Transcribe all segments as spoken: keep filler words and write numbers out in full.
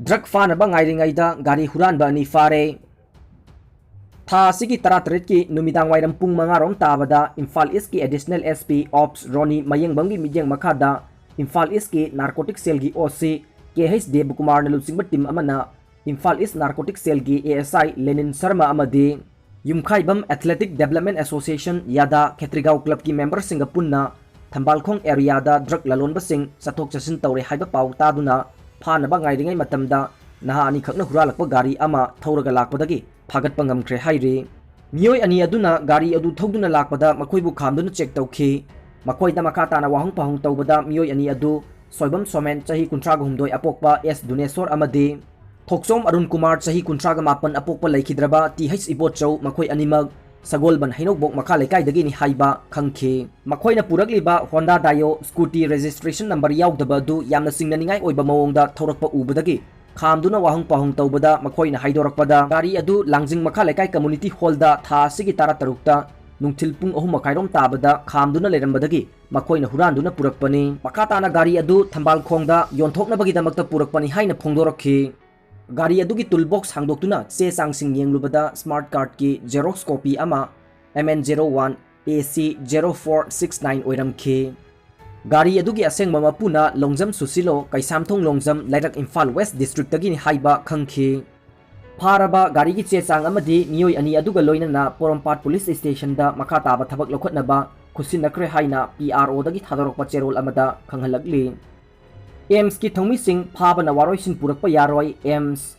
Drug ꯐꯥꯅꯕ ꯉꯥꯏꯔꯤꯉꯩꯗ ꯒꯥꯔꯤ ꯍꯨꯔꯥꯟꯕ ꯑꯅꯤ ꯐꯥꯔꯦ꯫ ꯊꯥ ꯑꯁꯤꯒꯤ ꯇꯔꯥꯇꯔꯦꯠꯀꯤ ꯅꯨꯃꯤꯗꯥꯡ ꯋꯥꯏꯔꯝ ꯄꯨꯡ ꯃꯉꯥ ꯔꯣꯝ ꯇꯥꯕꯗ ꯏꯝꯐꯥꯜ ꯏꯁꯀꯤ ꯑꯦꯗꯤꯁꯅꯦꯜ ꯑꯦꯁ ꯄꯤ ꯑꯣꯞꯁ ꯔꯣꯅꯤ ꯃꯌꯦꯡꯕꯝꯒꯤ ꯃꯤꯠꯌꯦꯡ ꯃꯈꯥꯗ ꯏꯝꯐꯥꯜ ꯏꯁꯀꯤ ꯅꯥꯔꯀꯣꯇꯤꯛ ꯁꯦꯜꯒꯤ ꯑꯣ ꯁꯤ ꯀꯦ ꯍꯩꯆ ꯗꯦꯕꯀꯨꯃꯥꯔꯅ ꯂꯨꯆꯤꯡꯕ ꯇꯤꯝ ꯑꯃꯅ ꯏꯝꯐꯥꯜ ꯏꯁ ꯅꯥꯔꯀꯣꯇꯤꯛ ꯁꯦꯜꯒꯤ ꯑꯦ ꯑꯦꯁ ꯑꯥꯏ ꯂꯦꯅꯤꯟ ꯁꯔꯃ ꯑꯃꯗꯤ ꯌꯨꯝꯈꯥꯏꯕꯝ ꯑꯦꯊꯂꯦꯇꯤꯛ ꯗꯦꯕꯂꯞꯃꯦꯟ ꯑꯦꯁꯣꯁꯤꯌꯦꯁꯟ ꯌꯥꯗꯥ ꯈꯦꯇ꯭ꯔꯤꯒꯥꯎ ꯀ꯭ꯂꯕꯀꯤ ꯃꯦꯝꯕꯔꯁꯤꯡꯒ ꯄꯨꯟꯅ ꯊꯝꯕꯥꯜꯈꯣꯡ ꯑꯦꯔꯤꯌꯥꯗ ꯗ꯭ꯔꯒ ꯂꯂꯣꯟꯕꯁꯤꯡ ꯆꯠꯊꯣꯛ ꯆꯠꯁꯤꯟ ꯇꯧꯔꯦ ꯍꯥꯏꯕ ꯄꯥꯎ ꯇꯥꯗꯨꯅ ꯐꯥꯅꯕ ꯉꯥꯏꯔꯤꯉꯩ ꯃꯇꯝꯗ ꯅꯍꯥ ꯑꯅꯤꯈꯛꯅ ꯍꯨꯔꯥꯜꯂꯛꯄ ꯒꯥꯔꯤ ꯑꯃ ꯊꯧꯔꯒ ꯂꯥꯛꯄꯗꯒꯤ ꯐꯥꯒꯠꯄ ꯉꯝꯈ꯭ꯔꯦ ꯍꯥꯏꯔꯤ꯫ ꯃꯤꯑꯣꯏ ꯑꯅꯤ ꯑꯗꯨꯅ ꯒꯥꯔꯤ ꯑꯗꯨ ꯊꯧꯗꯨꯅ ꯂꯥꯛꯄꯗ ꯃꯈꯣꯏꯕꯨ ꯈꯥꯝꯗꯨꯅ ꯆꯦꯛ ꯇꯧꯈꯤ꯫ ꯃꯈꯣꯏꯗ ꯃꯈꯥ ꯇꯥꯅ ꯋꯥꯍꯪ ꯄꯥꯎꯍꯪ ꯇꯧꯕꯗ ꯃꯤꯑꯣꯏ ꯑꯅꯤ ꯑꯗꯨ ꯁꯣꯏꯕꯝ ꯁꯣꯃꯦꯟ ꯆꯍꯤ ꯀꯨꯟꯊ꯭ꯔꯥꯒ ꯍꯨꯝꯗꯣꯏ ꯑꯄꯣꯛꯄ ꯑꯦꯁ ꯗꯨꯅꯦꯁꯣꯔ ꯑꯃꯗꯤ ꯊꯣꯛꯆꯣꯝ ꯑꯔꯨꯟ ꯀꯨꯃꯥꯔ ꯆꯍꯤ ꯀꯨꯟꯊ꯭ꯔꯥꯒ ꯃꯥꯄꯟ ꯑꯄꯣꯛꯄ ꯂꯩꯈꯤꯗ꯭ꯔꯕ ꯇꯤ ꯍꯩꯆ ꯏꯕꯣꯆꯧ ꯃꯈꯣꯏ ꯑꯅꯤꯃꯛ ꯁꯒꯣꯜꯕꯟ ꯍꯩꯅꯧꯕꯣꯛ ꯃꯈꯥ ꯂꯩꯀꯥꯏꯗꯒꯤꯅꯤ ꯍꯥꯏꯕ ꯈꯪꯈꯤ꯫ ꯃꯈꯣꯏꯅ ꯄꯨꯔꯛꯂꯤꯕ ꯍꯣꯟꯗꯥ ꯗꯥꯏꯑꯣ ꯁ꯭ꯀꯨꯇꯤ ꯔꯦꯖꯤꯁꯇ꯭ꯔꯦꯁꯟ ꯅꯝꯕꯔ ꯌꯥꯎꯗꯕ ꯑꯗꯨ ꯌꯥꯝꯅ ꯆꯤꯡꯅꯅꯤꯡꯉꯥꯏ ꯑꯣꯏꯕ ꯃꯑꯣꯡꯗ ꯊꯧꯔꯛꯄ ꯎꯕꯗꯒꯤ ꯈꯥꯝꯗꯨꯅ ꯋꯥꯍꯪ ꯄꯥꯎꯍꯪ ꯇꯧꯕꯗ ꯃꯈꯣꯏꯅ ꯍꯥꯏꯗꯣꯔꯛꯄꯗ ꯒꯥꯔꯤ ꯑꯗꯨ ꯂꯥꯡꯖꯤꯡ ꯃꯈꯥ ꯂꯩꯀꯥꯏ ꯀꯝꯃꯨꯅꯤꯇꯤ ꯍꯣꯜꯗ ꯊꯥ ꯑꯁꯤꯒꯤ ꯇꯔꯥꯇꯔꯨꯛꯇ ꯅꯨꯡꯊꯤꯜ ꯄꯨꯡ ꯑꯍꯨꯝ ꯃꯈꯥꯏꯔꯣꯝ ꯇꯥꯕꯗ ꯈꯥꯝꯗꯨꯅ ꯂꯩꯔꯝꯕꯗꯒꯤ ꯃꯈꯣꯏꯅ ꯍꯨꯔꯥꯟꯗꯨꯅ ꯄꯨꯔꯛꯄꯅꯤ꯫ ꯃꯈꯥ ꯇꯥꯅ ꯒꯥꯔꯤ ꯑꯗꯨ ꯊꯝꯕꯥꯜꯈꯣꯡꯗ ꯌꯣꯟꯊꯣꯛꯅꯕꯒꯤꯗꯃꯛꯇ ꯄꯨꯔꯛꯄꯅꯤ ꯍꯥꯏꯅ ꯐꯣꯡꯗꯣꯔꯛꯈꯤ꯫ ꯒꯥꯔꯤ ꯑꯗꯨꯒꯤ ꯇꯨꯜ ꯕꯣꯛꯁ ꯍꯥꯡꯗꯣꯛꯇꯨꯅ ꯆꯦ ꯆꯥꯡꯁꯤꯡ ꯌꯦꯡꯂꯨꯕꯗ ꯁ꯭ꯃꯥꯔꯠ ꯀꯥꯔꯗꯀꯤ ꯖꯦꯔꯣꯛꯁ ꯀꯣꯄꯤ ꯑꯃ, ꯑꯦꯝ ꯑꯦꯟ ꯖꯦꯔꯣ ꯋꯥꯟ ꯑꯦ ꯁꯤ ꯖꯦꯔꯣ ꯐꯣꯔ ꯁꯤꯛꯁ ꯅꯥꯏꯟ ꯑꯣꯏꯔꯝꯈꯤ꯫ ꯒꯥꯔꯤ ꯑꯗꯨꯒꯤ ꯑꯁꯦꯡꯕ ꯃꯄꯨꯅ ꯂꯣꯡꯖꯝ ꯁꯨꯁꯤꯂꯣ, ꯀꯩꯁꯥꯝꯊꯣꯡ ꯂꯣꯡꯖꯝ, ꯂꯩꯔꯛ ꯏꯝꯐꯥꯜ ꯋꯦꯁ ꯗꯤꯁꯇ꯭ꯔꯤꯛꯇꯒꯤꯅꯤ ꯍꯥꯏꯕ ꯈꯪꯈꯤ꯫ ꯐꯥꯔꯕ ꯒꯥꯔꯤꯒꯤ ꯆꯦ ꯆꯥꯡ ꯑꯃꯗꯤ ꯃꯤꯑꯣꯏ ꯑꯅꯤ ꯑꯗꯨꯒ ꯂꯣꯏꯅꯅ ꯄꯣꯔꯣꯝꯄꯥꯠ ꯄꯨꯂꯤꯁ ꯁ꯭ꯇꯦꯁꯟꯗ ꯃꯈꯥ ꯇꯥꯕ ꯊꯕꯛ ꯂꯧꯈꯠꯅꯕ ꯈꯨꯠꯁꯤꯟꯅꯈ꯭ꯔꯦ ꯍꯥꯏꯅ ꯄꯤ ꯑꯥꯔ ꯑꯣꯗꯒꯤ ꯊꯥꯗꯣꯔꯛꯄ ꯆꯦꯔꯣꯜ ꯑꯃꯗ ꯈꯪꯍꯜꯂꯛꯂꯤ꯫ ꯑꯦꯝꯁꯀꯤ ꯊꯧꯃꯤꯁꯤꯡ ꯐꯥꯕꯅ ꯋꯥꯔꯣꯏꯁꯤꯟ ꯄꯨꯔꯛꯄ ꯌꯥꯔꯣꯏ, ꯑꯦꯝꯁ꯫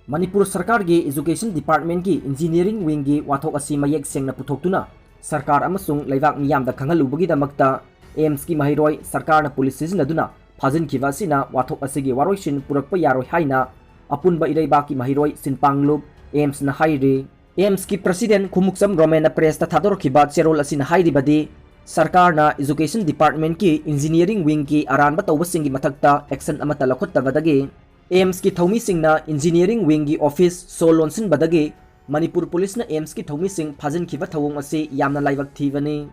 ꯃꯅꯤꯄꯨꯔ ꯁꯔꯀꯥꯔꯒꯤ ꯏꯖꯨꯀꯦꯁꯟ ꯗꯤꯄꯥꯔꯠꯃꯦꯟꯒꯤ ꯏꯟꯖꯤꯅꯤꯌꯔꯤꯡ ꯋꯤꯡꯒꯤ ꯋꯥꯊꯣꯛ ꯑꯁꯤ ꯃꯌꯦꯛ ꯁꯦꯡꯅ ꯄꯨꯊꯣꯛꯇꯨꯅ ꯁꯔꯀꯥꯔ ꯑꯃꯁꯨꯡ ꯂꯩꯕꯥꯛ ꯃꯤꯌꯥꯝꯗ ꯈꯪꯍꯜꯂꯨꯕꯒꯤꯗꯃꯛꯇ ꯑꯦꯝꯁꯀꯤ ꯃꯍꯩꯔꯣꯏ ꯁꯔꯀꯥꯔꯅ ꯄꯨꯂꯤꯁ ꯁꯤꯖꯤꯟꯅꯗꯨꯅ ꯐꯥꯖꯤꯟꯈꯤꯕ ꯑꯁꯤꯅ ꯋꯥꯊꯣꯛ ꯑꯁꯤꯒꯤ ꯋꯥꯔꯣꯏꯁꯤꯟ ꯄꯨꯔꯛꯄ ꯌꯥꯔꯣꯏ ꯍꯥꯏꯅ ꯑꯄꯨꯟꯕ ꯏꯔꯩꯕꯥꯛꯀꯤ ꯃꯍꯩꯔꯣꯏ ꯁꯤꯟꯄꯥꯡꯂꯨꯞ ꯑꯦꯝꯁꯅ ꯍꯥꯏꯔꯤ꯫ ꯑꯦꯝꯁꯀꯤ ꯄ꯭ꯔꯁꯤꯗꯦꯟ ꯈꯨꯃꯨꯛꯆꯝ ꯔꯣꯃꯦꯟꯅ ꯄ꯭ꯔꯦꯁꯇ ꯊꯥꯗꯣꯔꯛꯈꯤꯕ ꯆꯦꯔꯣꯜ ꯑꯁꯤꯅ ꯍꯥꯏꯔꯤꯕꯗꯤ, ꯁꯔꯀꯥꯔꯅ ꯏꯖꯨꯀꯦꯁꯟ ꯗꯤꯄꯥꯔꯠꯃꯦꯟꯀꯤ ꯏꯟꯖꯤꯅꯤꯌꯔꯤꯡ ꯋꯤꯡꯒꯤ ꯑꯔꯥꯟꯕ ꯇꯧꯕꯁꯤꯡꯒꯤ ꯃꯊꯛꯇ ꯑꯦꯛꯁꯟ ꯑꯃꯠꯇ ꯂꯧꯈꯠꯇꯕꯗꯒꯤ, ꯑꯦꯝꯁꯀꯤ ꯊꯧꯃꯤꯁꯤꯡꯅ ꯏꯟꯖꯤꯅꯤꯌꯔꯤꯡ ꯋꯤꯡꯒꯤ ꯑꯣꯐꯤꯁ ꯁꯣ ꯂꯣꯟꯁꯤꯟꯕꯗꯒꯤ ꯃꯅꯤꯄꯨꯔ ꯄꯨꯂꯤꯁꯅ ꯑꯦꯝꯁꯀꯤ ꯊꯧꯃꯤꯁꯤꯡ ꯐꯥꯖꯤꯟꯈꯤꯕ ꯊꯧꯑꯣꯡ ꯑꯁꯤ ꯌꯥꯝꯅ ꯂꯥꯏꯕꯛ ꯊꯤꯕꯅꯤ꯫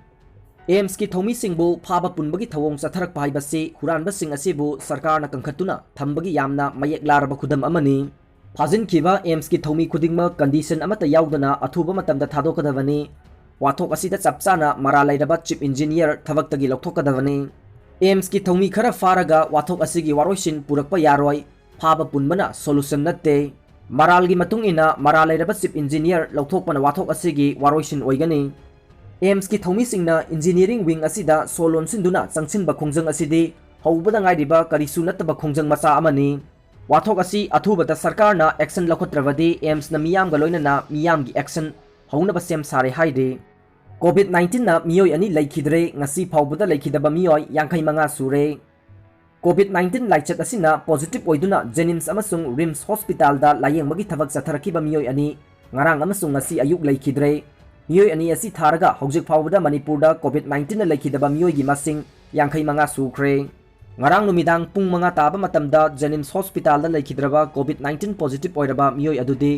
ꯑꯦꯝꯁꯀꯤ ꯊꯧꯃꯤꯁꯤꯡꯕꯨ ꯐꯥꯕ ꯄꯨꯟꯕꯒꯤ ꯊꯧꯑꯣꯡ ꯆꯠꯊꯔꯛꯄ ꯍꯥꯏꯕꯁꯤ ꯍꯨꯔꯥꯟꯕꯁꯤꯡ ꯑꯁꯤꯕꯨ ꯁꯔꯀꯥꯔꯅ ꯀꯟꯈꯠꯇꯨꯅ ꯊꯝꯕꯒꯤ ꯌꯥꯝꯅ ꯃꯌꯦꯛ ꯂꯥꯔꯕ ꯈꯨꯗꯝ ꯑꯃꯅꯤ꯫ ꯐꯥꯖꯤꯟꯈꯤꯕ ꯑꯦꯝꯁꯀꯤ ꯊꯧꯃꯤ ꯈꯨꯗꯤꯡꯃꯛ ꯀꯟꯗꯤꯁꯟ ꯑꯃꯠꯇ ꯌꯥꯎꯗꯅ ꯑꯊꯨꯕ ꯃꯇꯝꯗ ꯊꯥꯗꯣꯛꯀꯗꯕꯅꯤ꯫ ꯋꯥꯊꯣꯛ ꯑꯁꯤꯗ ꯆꯞ ꯆꯥꯅ ꯃꯔꯥꯜ ꯂꯩꯔꯕ ꯆꯤꯞ ꯏꯟꯖꯤꯅꯤꯌꯔ ꯊꯕꯛꯇꯒꯤ ꯂꯧꯊꯣꯛꯀꯗꯕꯅꯤ꯫ ꯑꯦꯝꯁꯀꯤ ꯊꯧꯃꯤ ꯈꯔ ꯐꯥꯔꯒ ꯋꯥꯊꯣꯛ ꯑꯁꯤꯒꯤ ꯋꯥꯔꯣꯏꯁꯤꯟ ꯄꯨꯔꯛꯄ ꯌꯥꯔꯣꯏ꯫ ꯐꯥꯕ ꯄꯨꯟꯕꯅ ꯁꯣꯂꯨꯁꯟ ꯅꯠꯇꯦ꯫ ꯃꯔꯥꯜꯒꯤ ꯃꯇꯨꯡ ꯏꯟꯅ ꯃꯔꯥꯜ ꯂꯩꯔꯕ ꯆꯤꯞ ꯏꯟꯖꯤꯅꯤꯌꯔ ꯂꯧꯊꯣꯛꯄꯅ ꯋꯥꯊꯣꯛ ꯑꯁꯤꯒꯤ ꯋꯥꯔꯣꯏꯁꯤꯟ ꯑꯣꯏꯒꯅꯤ꯫ ꯑꯦꯝꯁꯀꯤ ꯊꯧꯃꯤꯁꯤꯡꯅ ꯏꯟꯖꯤꯅꯤꯌꯔꯤꯡ ꯋꯤꯡ ꯑꯁꯤꯗ ꯁꯣ ꯂꯣꯟꯁꯤꯟꯗꯨꯅ ꯆꯪꯁꯤꯟꯕ ꯈꯣꯡꯖꯪ ꯑꯁꯤꯗꯤ ꯍꯧꯕꯗ ꯉꯥꯏꯔꯤꯕ ꯀꯔꯤꯁꯨ ꯅꯠꯇꯕ ꯈꯣꯡꯖꯪ ꯃꯆꯥ ꯑꯃꯅꯤ꯫ ꯋꯥꯊꯣꯛ ꯑꯁꯤ ꯑꯊꯨꯕꯗ ꯁꯔꯀꯥꯔꯅ ꯑꯦꯛꯁꯟ ꯂꯧꯈꯠꯇ꯭ꯔꯕꯗꯤ ꯑꯦꯝꯁꯅ ꯃꯤꯌꯥꯝꯒ ꯂꯣꯏꯅꯅ ꯃꯤꯌꯥꯝꯒꯤ ꯑꯦꯛꯁꯟ ꯍꯧꯅꯕ ꯁꯦꯝ ꯁꯥꯔꯦ ꯍꯥꯏꯔꯤ꯫ ꯀꯣꯚꯤꯗ ꯅꯥꯏꯟꯇꯤꯟꯅ ꯃꯤꯑꯣꯏ ꯑꯅꯤ ꯂꯩꯈꯤꯗ꯭ꯔꯦ, ꯉꯁꯤ ꯐꯥꯎꯕꯗ ꯂꯩꯈꯤꯗꯕ ꯃꯤꯑꯣꯏ ꯌꯥꯡꯈꯩ ꯃꯉꯥ ꯁꯨꯔꯦ꯫ ꯀꯣꯚꯤꯗ ꯅꯥꯏꯟꯇꯤꯟ ꯂꯥꯏꯆꯠ ꯑꯁꯤꯅ ꯄꯣꯖꯤꯇꯤꯚ ꯑꯣꯏꯗꯨꯅ ꯖꯦꯅꯤꯝꯁ ꯑꯃꯁꯨꯡ ꯔꯤꯝꯁ ꯍꯣꯁꯄꯤꯇꯥꯜꯗ ꯂꯥꯌꯦꯡꯕꯒꯤ ꯊꯕꯛ ꯆꯠꯊꯔꯛꯈꯤꯕ ꯃꯤꯑꯣꯏ ꯑꯅꯤ ꯉꯔꯥꯡ ꯑꯃꯁꯨꯡ ꯉꯁꯤ ꯑꯌꯨꯛ ꯂꯩꯈꯤꯗ꯭ꯔꯦ꯫ ꯃꯤꯑꯣꯏ ꯑꯅꯤ ꯑꯁꯤ ꯊꯥꯔꯒ ꯍꯧꯖꯤꯛ ꯐꯥꯎꯕꯗ ꯃꯅꯤꯄꯨꯔꯗ ꯀꯣꯚꯤꯗ ꯅꯥꯏꯟꯇꯤꯟꯅ ꯂꯩꯈꯤꯗꯕ ꯃꯤꯑꯣꯏꯒꯤ ꯃꯁꯤꯡ ꯌꯥꯡꯈꯩ ꯃꯉꯥ ꯁꯨꯈ꯭ꯔꯦ꯫ ꯉꯔꯥꯡ ꯅꯨꯃꯤꯗꯥꯡ ꯄꯨꯡ ꯃꯉꯥ ꯇꯥꯕ ꯃꯇꯝꯗ ꯖꯦꯅꯤꯝꯁ ꯍꯣꯁꯄꯤꯇꯥꯜꯗ ꯂꯩꯈꯤꯗ꯭ꯔꯕ ꯀꯣꯚꯤꯗ ꯅꯥꯏꯟꯇꯤꯟ ꯄꯣꯖꯤꯇꯤꯚ ꯑꯣꯏꯔꯕ ꯃꯤꯑꯣꯏ ꯑꯗꯨꯗꯤ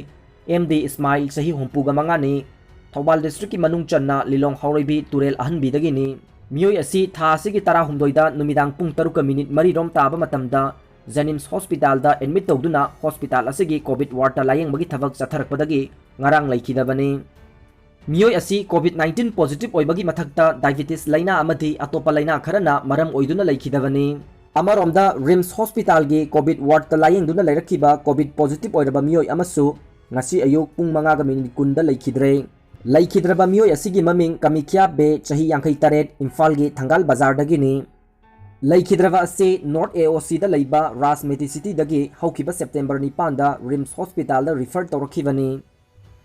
ꯑꯦꯝ ꯗꯤ ꯏꯁꯃꯥꯏꯜ, ꯆꯍꯤ ꯍꯨꯝꯐꯨꯒ ꯃꯉꯥꯅꯤ, ꯊꯧꯕꯥꯜ ꯗꯤꯁꯇ꯭ꯔꯤꯛꯀꯤ ꯃꯅꯨꯡ ꯆꯟꯅ ꯂꯤꯂꯣꯡ ꯍꯥꯎꯔꯩꯕꯤ ꯇꯨꯔꯦꯜ ꯑꯍꯟꯕꯤꯗꯒꯤꯅꯤ꯫ ꯃꯤꯑꯣꯏ ꯑꯁꯤ ꯊꯥ ꯑꯁꯤꯒꯤ ꯇꯔꯥꯍꯨꯝꯗꯣꯏꯗ ꯅꯨꯃꯤꯗꯥꯡ ꯄꯨꯡ ꯇꯔꯨꯛꯀ ꯃꯤꯅꯤꯠ ꯃꯔꯤꯔꯣꯝ ꯇꯥꯕ ꯃꯇꯝꯗ ꯖꯦꯅꯤꯝꯁ ꯍꯣꯁꯄꯤꯇꯥꯜꯗ ꯑꯦꯗꯃꯤꯠ ꯇꯧꯗꯨꯅ ꯍꯣꯁꯄꯤꯇꯥꯜ ꯑꯁꯤꯒꯤ ꯀꯣꯚꯤꯗ ꯋꯥꯔꯗꯇ ꯂꯥꯌꯦꯡꯕꯒꯤ ꯊꯕꯛ ꯆꯠꯊꯔꯛꯄꯗꯒꯤ ꯉꯔꯥꯡ ꯂꯩꯈꯤꯗꯕꯅꯤ꯫ ꯃꯤꯑꯣꯏ ꯑꯁꯤ ꯀꯣꯚꯤꯗ ꯅꯥꯏꯟꯇꯤꯟ ꯄꯣꯖꯤꯇꯤꯚ ꯑꯣꯏꯕꯒꯤ ꯃꯊꯛꯇ ꯗꯥꯏꯕꯤꯇꯤꯁ ꯂꯥꯏꯅꯥ ꯑꯃꯗꯤ ꯑꯇꯣꯞꯄ ꯂꯥꯏꯅꯥ ꯈꯔꯅ ꯃꯔꯝ ꯑꯣꯏꯗꯨꯅ ꯂꯩꯈꯤꯗꯕꯅꯤ꯫ ꯑꯃꯔꯣꯝꯗ ꯔꯤꯝꯁ ꯍꯣꯁꯄꯤꯇꯥꯜꯒꯤ ꯀꯣꯚꯤꯗ ꯋꯥꯔꯗꯇ ꯂꯥꯌꯦꯡꯗꯨꯅ ꯂꯩꯔꯛꯈꯤꯕ ꯀꯣꯚꯤꯗ ꯄꯣꯖꯤꯇꯤꯚ ꯑꯣꯏꯔꯕ ꯃꯤꯑꯣꯏ ꯑꯃꯁꯨ ꯉꯁꯤ ꯑꯌꯨꯛ ꯄꯨꯡ ꯃꯉꯥꯒ ꯃꯤꯅꯤꯠ ꯀꯨꯟꯗ ꯂꯩꯈꯤꯗ꯭ꯔꯦ꯫ ꯂꯩꯈꯤꯗ꯭ꯔꯕ ꯃꯤꯑꯣꯏ ꯑꯁꯤꯒꯤ ꯃꯃꯤꯡ ꯀꯃꯤꯈ꯭ꯌꯥ ꯕꯦ, ꯆꯍꯤ ꯌꯥꯡꯈꯩ ꯇꯔꯦꯠ, ꯏꯝꯐꯥꯜꯒꯤ ꯊꯪꯒꯥꯜ ꯕꯖꯥꯔꯗꯒꯤꯅꯤ꯫ ꯂꯩꯈꯤꯗ꯭ꯔꯕ ꯑꯁꯤ ꯅꯣꯔꯠ ꯑꯦ ꯑꯣ ꯁꯤꯗ ꯂꯩꯕ ꯔꯥꯖ ꯃꯦꯗꯤꯁꯤꯇꯤꯗꯒꯤ ꯍꯧꯈꯤꯕ ꯁꯦꯞꯇꯦꯝꯕꯔ ꯅꯤꯄꯥꯟꯗ ꯔꯤꯝꯁ ꯍꯣꯁꯄꯤꯇꯥꯜꯗ ꯔꯤꯐꯔ ꯇꯧꯔꯛꯈꯤꯕꯅꯤ꯫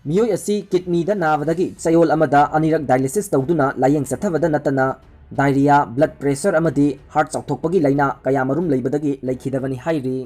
ꯃꯤꯑꯣꯏ ꯑꯁꯤ ꯀꯤꯗꯅꯤꯗ ꯅꯥꯕꯗꯒꯤ ꯆꯌꯣꯜ ꯑꯃꯗ ꯑꯅꯤꯔꯛ ꯗꯥꯏꯂꯤꯁꯤꯁ ꯇꯧꯗꯨꯅ ꯂꯥꯌꯦꯡ ꯆꯠꯊꯕꯗ ꯅꯠꯇꯅ ꯗꯥꯏꯔꯤꯌꯥ, ꯕ꯭ꯂꯗ ꯄ꯭ꯔꯦꯁꯔ ꯑꯃꯗꯤ ꯍꯥꯔꯠ ꯆꯥꯎꯊꯣꯛꯄꯒꯤ ꯂꯥꯏꯅꯥ ꯀꯌꯥꯃꯔꯨꯝ ꯂꯩꯕꯗꯒꯤ ꯂꯩꯈꯤꯗꯕꯅꯤ ꯍꯥꯏꯔꯤ꯫